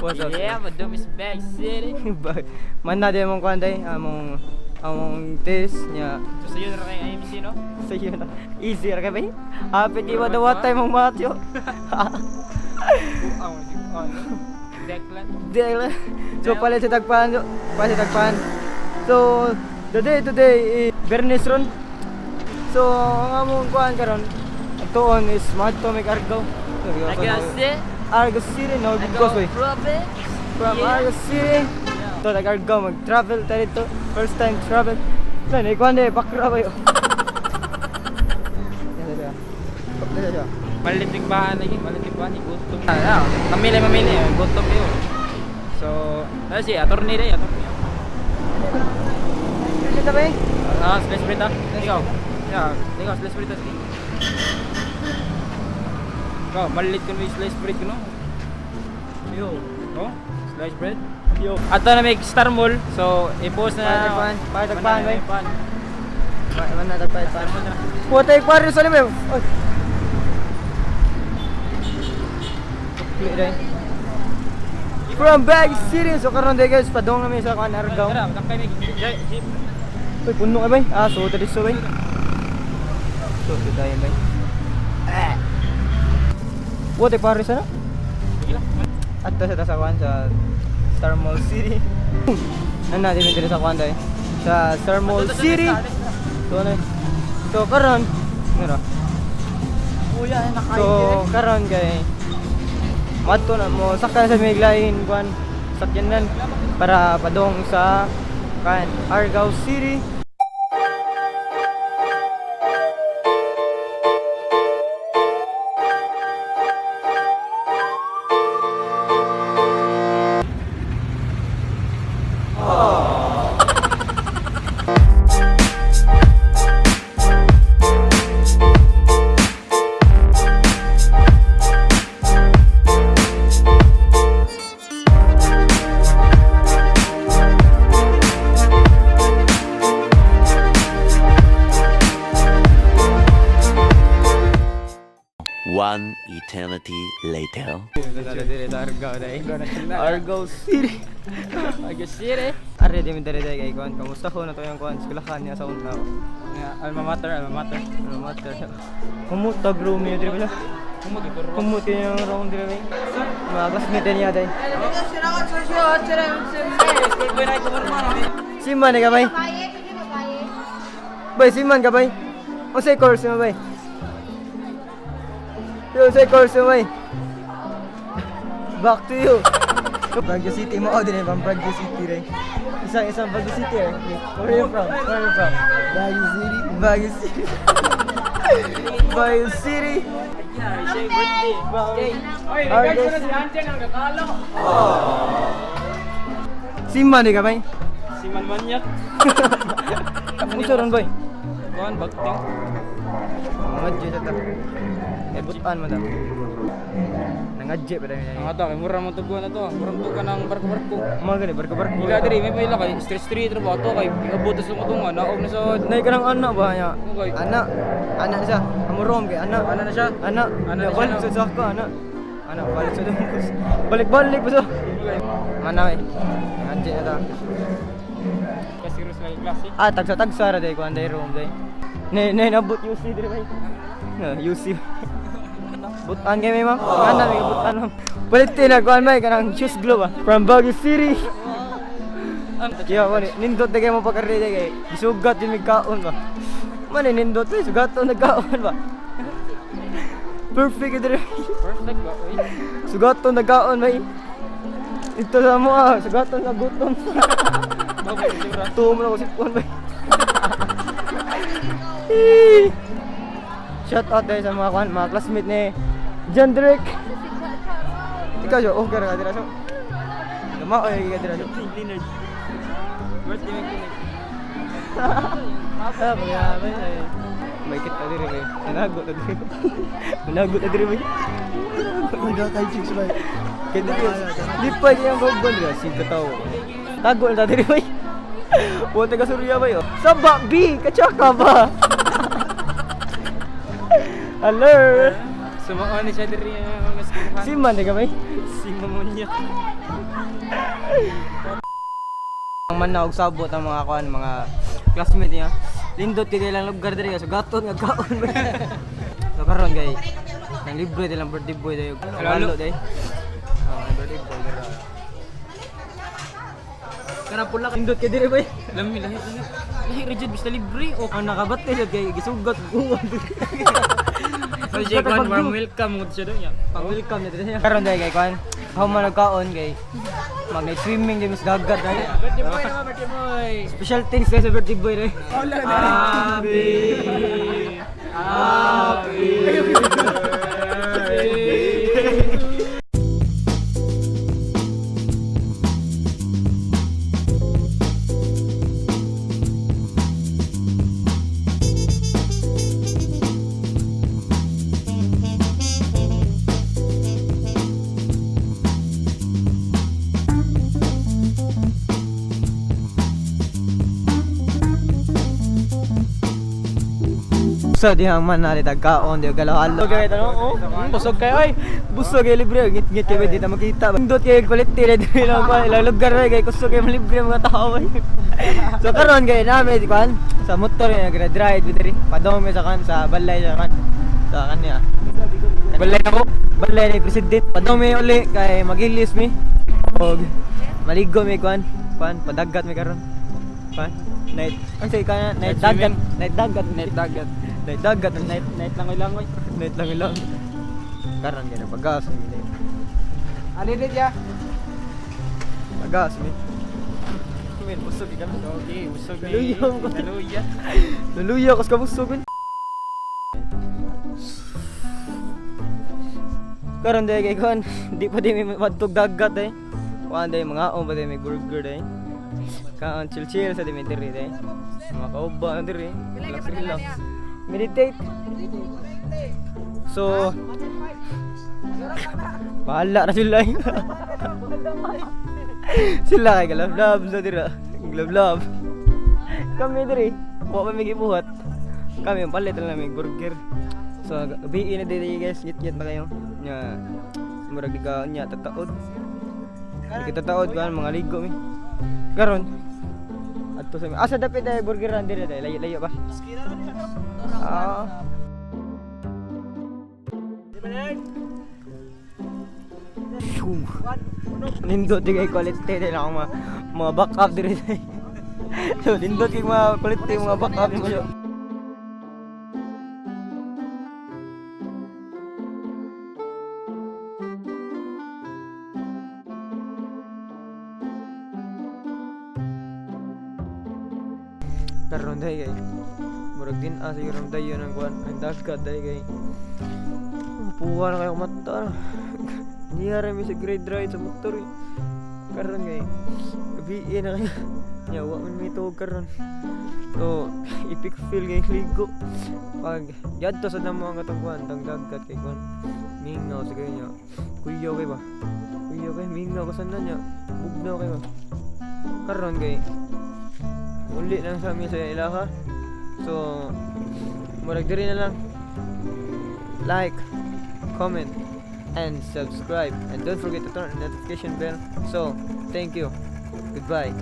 What's up? Yeah, madum is Baguio City. Man na din mong kuan day, among test niya. So sa yun ra kay IMC, no? Sa iyo na. Easy ra kay bay. Hapit di ba dawat tayo mong matyo. Declan. Di lang. So palit sa tagpan, so, palit sa tagpan. So the day today is Bernes ron. So ang among kuan karon tuon is madto mig Argao. Argao City. Argao City no Argao Gosway. Province. From Yeah. Argao City to tag Argao mag-travel ta dito. First time travel. So ni kuan de bakra ba yo. Malitig ba lagi? Malitig ba ni gutom. Ah, mamili mamili, gutom yo. So, na si attorney day, attorney. Kita ba? Ah, slash bread ah. Ikaw. Yeah, ikaw slash bread ah. Sige. Ikaw, malit ko may slice bread ko no. Yo. Oh, slice bread. Yo. Ato na may Star Mall. So, i-post na. Palit tagpan, palit tagpan, Mana, bay. pan. Man na tagpan Star Mall na. Puta yung sa lima. Oy. Tukli day. From Baguio City. So karon day guys, padong namin sa kuan Argao. Tara, takay may jeep. Uy, puno ka bay. Ah, so dali so bay. So tayo bay. Ah. What pare sa na? Sige lang. Adto sa sa kuan sa Star Mall City. Ano natin diri sa kuan day? Sa Star Mall City. So na. So karon, ano? Kuya, So karon kay madto na mo sakay sa may lain kuan sakyanan para padong sa kan Argao City. One eternity later. Argao day. Argao City. Argao City. Are di mi dere day kay kuan. Kamusta ko na to yung kuan eskwelahan niya sa una. Nga, alma mater, alma mater. Ano matter. Kumutag room niya diri ba? Kumagituro. Kumut yung room diri ba? Mga classmate niya day. School boy na kumurma. Siman ka bay? Bay, siman ka bay? Unsay course mo bay? Yo, unsay course mo bay? Back to you. Baguio City mo din eh, from Baguio City rin. Isang isang Baguio City eh. Where are you from? Where are you from? Baguio City. Baguio City. Baguio City. Yeah, siya birthday. Oy, regards na si Anjan ang kakalo. Siman eh ka bay? Si Manmanyak. Unsa ron boy? Kuan bagting. Ngadyo sa ta. Eh butan man ta. Nangadyo pa dami. Ang ato kay mura mo tuguan na to. Mura mo tuguan ang barko-barko. Mga gani barko-barko. Ila diri may paila kay street street ra ba ato kay iabot sa tunga naog na sa Nay ka ng anak ba niya? Okay. Anak. Anak siya. Amurom kay anak. Anak na siya? Anak. Anak na siya, Balik no? sa sako anak. Anak balik sa dungkus. Balik-balik pa sa. Mana we? Ngadyo na ta. Kasi rus lagi classic. Ah, tagsa-tagsa ra day kuan day room day. Nay nay nabot UC dire bay. Na UC. Butan kay may ma'am. Ana may butan ma'am. Palit na kuan may kanang shoes glove ah. From Baguio City. Kaya ko ni nindot na kayo mo pagkarili kay gisugat din may kaon ba. Man eh, nindot eh sugaton nagkaon ba. Perfect dire. Perfect ba? Uy. Sugaton nagkaon may. Ito sa mo ah, sugaton na gutom. Babay siguro. Tumo na ko si kuan bay. Shout out dahil sa mga kuan, mga classmate ni John Drake. Ikaw jo, okay ra ka dira so. Gama oy ka dira so. Leonard. Birthday may kunig. Ah, mga ay. May kita diri bay. Nanago ta diri. Nanago ta diri bay. Nagkakay chicks ba? Kay diri. Di pa niya ang gobon diri si katawo. Tago na ta diri bay. Wa taga Surya bay. oh. Saba B, katsaka ba? Hello. Sumuon ni siya diri mas kuhan. Siman di ka bay? Si Mamunyak. Ang man na og sabot ang mga kuan, mga classmate niya. Lindot kay ilang lugar diri so gaton nga kaon ba. So karon kay nang libre dilang birthday boy dayo. Halo day. Oh, ang birthday boy dira. Kana pula ka. Lindot kay diri bay. Lami lahi lahi. Lahi rigid basta libre o. Ang nakabate jud kay gisugat buwan. So siya kwan warm welcome ngud siya doon ya. Pang welcome na diri. Karon day kay kuan. How man nagkaon kay mag night swimming di mas dagat day. Birthday boy naman, birthday boy. Special things guys sa birthday boy day. Happy Happy birthday. So dihang man na tagkaon di galo-halo. Okay tanong oh. Busog kayo oy. Busog kay libre ngit-ngit kay di ta makita. Indot kay quality na diri lang pa ilang lugar ra kay kusog kay libre mga tao. So karon kay nami di kan sa motor nga nagre-ride diri. Padong mi sa kan sa balay sa kan sa kanya. Balay ako. Balay ni president. Padong mi uli kay magilis mi. Og maligo mi kuan kuan padagat mi karon. Kuan night ang say kana night Night dagat swimming. night dagat Night dagat. night dagat Night night langoy langoy. night lang lang. Karon kay pagas mi dili. Ani dit ya? Pagas mi. Men busog ka na. Okay, busog ni. Naluya ko. Naluya. Naluya kas kabusog man. Karon day kay kuan, di pa di mi madtog dagat day. Kuan day mga ba day may burger day. Kaon chill chill sa di mi diri day. Mga kauba na diri. Relax relax. Meditate. So bahala na sila. Sila kay galab lab sa dira. Glab lab. Kami diri, wa pa may gibuhat. Kami ang palit lang may burger. So gabi na diri guys, ngit-ngit na kayo. Nya murag di ka nya tataod. Di kita taod kuan mga ligo mi. Karon adto sa asa dapit ay burger ran diri day, layo-layo ba? Ah. Phew. Nindot di kay quality din ako mga backup diri. So nindot kay mga quality mga backup mo siya. Karon day kay murag din ah siguro dayon ang kuan ang dagat day kay puwa na kayo mata. Niyara mi sa grade ride sa motor eh. Karon kay gabi na kayo. Nya wa man mi tuog karon. So epic feel kay ligo. Pag yadto sa namo ang katong kuan tang dagat kay kuan. Mingaw sa kayo niya. Kuyaw kay ba? Kuyaw kay mingaw ko sa niya. Bugnaw kay ba? Karon kay uli lang sa amin sa ilaha. So murag diri na lang. Like, comment, and subscribe. And don't forget to turn on the notification bell. So, thank you. Goodbye.